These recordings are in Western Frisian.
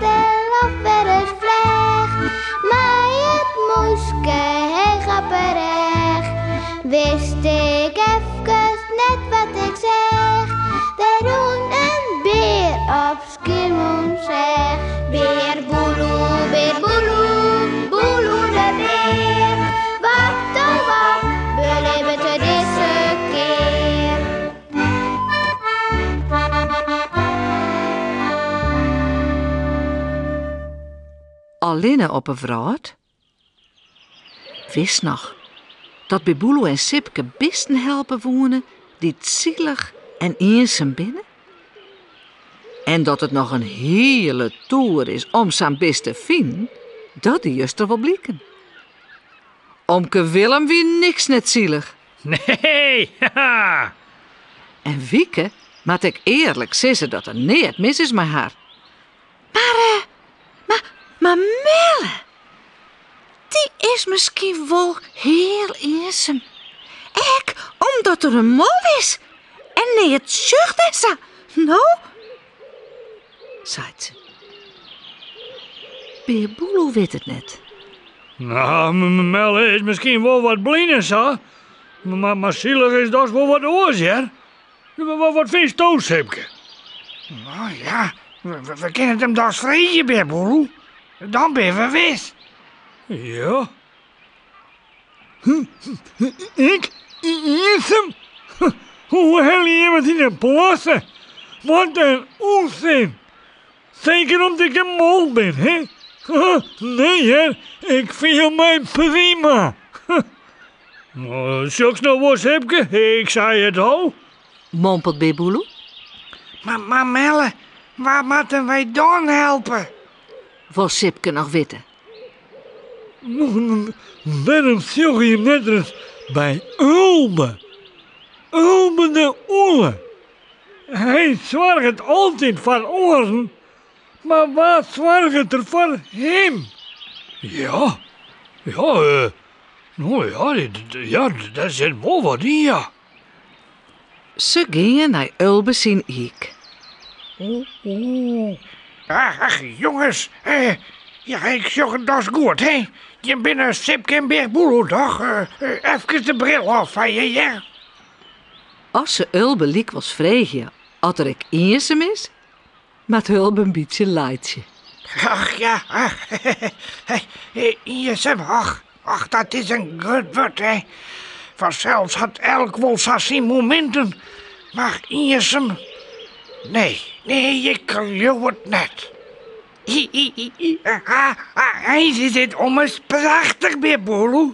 stil of wer ris flecht, mei it mûske heech op 'e rêch, wist ik efkes net wat ik seach. Der rûn in bear op Skiermûntseach. Bear Boeloe, bear Boeloe, Boeloe de bear. Wat oh wat belibbet er dizze kear? Allinne op 'e wrâld? Witst noch dat Bear Boeloe en Sipke bisten helpe woene dy't silich en iensum binne? En dat it noch in hiele toer is om sa'n bist te finen, dat die juster wol bliken. Omke Willem wie niks net silich. Nee, haha. En Wieke moat ik earlik sizze dat der neat mis is mei har. Mar, eh, mar, mar Melle, dy is miskien wol hiel iensum. Ek omdat er in mol is en neat sjocht en sa. No? Seit se. Bear Boeloe wit it net. No, Melle is miskien wol wat blyn en sa, mar, mar silich is dochs wol wat oars, hear. Wat fynsto, Sipke? No ja, we kinne it him dochs freegje, Bear Boeloe. Dan binne we wis. Ja. Ik? Iensum? Hoe helje jim it yn 'e plasse? Wat in ûnsin! Seker om't ik in mol bin, hè? Nee hear, ik fiel my prima. Sjochst no wol, Sipke, ik sei it al. Mompelt Bear Boeloe. Mar Melle, wa moatte wy dan helpe? Wol Sipke noch witte. Wêrom sjogge jim net ris by Ulbe? Ulbe de ûle. Hy soarget altyd foar oaren, mar wa soarget der foar him? Ja, ja, no ja, ja, dêr sit wol wat yn, ja. Se gean nei Ulbe syn iik. Ach, jonges, ja, ik sjoch it dochs goed, hè? Jim binne Sipke en Bear Boeloe, doch? Efkes de bril ôf fan je, hear. As se Ulbe lykwols freegje oft er ek iensum is, moat Ulbe in bytsje laitsje. Ach ja, ach, iensum, ach, ach, dat is in grut wurd, hè. Fansels hat elk wol sa syn mominten, mar iensum, nee, nee, ik leau it net. Eins is it ommers prachtich, Bear Boeloe.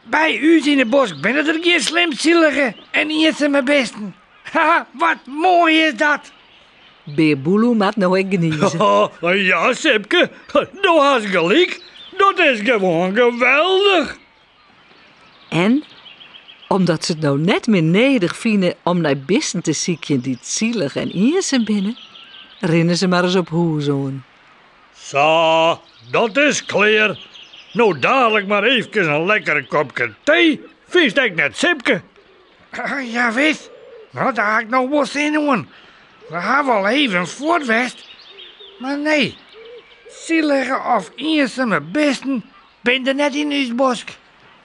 By ús yn 'e bosk binne der gjin slim silige en iensume bisten. Haha, wat moai is dat! Bear Boeloe moat no ek gnize. Oh, ja, Sipke, do hast gelyk. Dat is gewoan geweldich. En omdat se it no net mear nedich fine om nei bisten te sykjen dy't silich en iensum binne, rinne se mar ris op hûs oan. Sa, dat is klear. No dadelijk mar eefkes in lekker kopke tee. Fynst ek net, Sipke? Jawis, no dêr ha ik no wol sin oan. We hawwe al even fuort west. Mar nee, silige of iensume bisten binne der net yn ús bosk.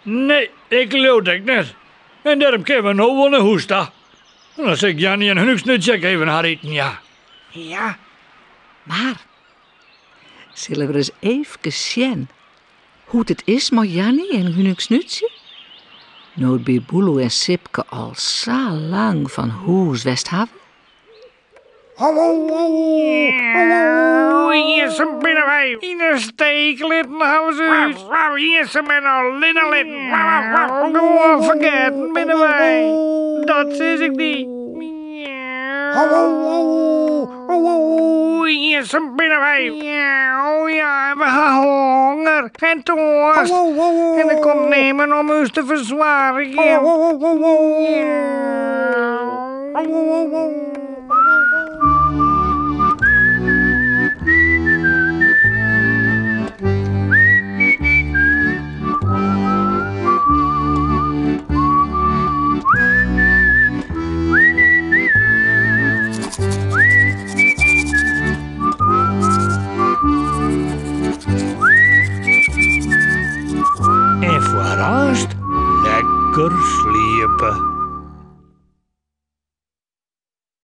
Nee, ik leau it ek net. En dêrom kinne we no wol nei hûs ta. En dan sil ik Janny en Hunniksnútsje ek even har iten jaan. Ja. Mar sille we ris eefkes sjen hoe't it is mei Janny en Hunniksnútsje? No't Bear Boeloe en Sipke al sa lang fan hûs west hawwe? Ho, ho, ho, ho, Iensum binne wy. Yn 'e steek litten hawwe se ús. Iensum en allinne litten. Gewoan fergetten binne wy. Dat sis ik dy. Ho, ho, ho, ho, ho, Iensum binne wy. Ja, we ha honger en toarst. En der komt nimmen om ús te fersoargjen. Ho, ho, ho, ho. Ho, ho, ho. Lekker sliepe.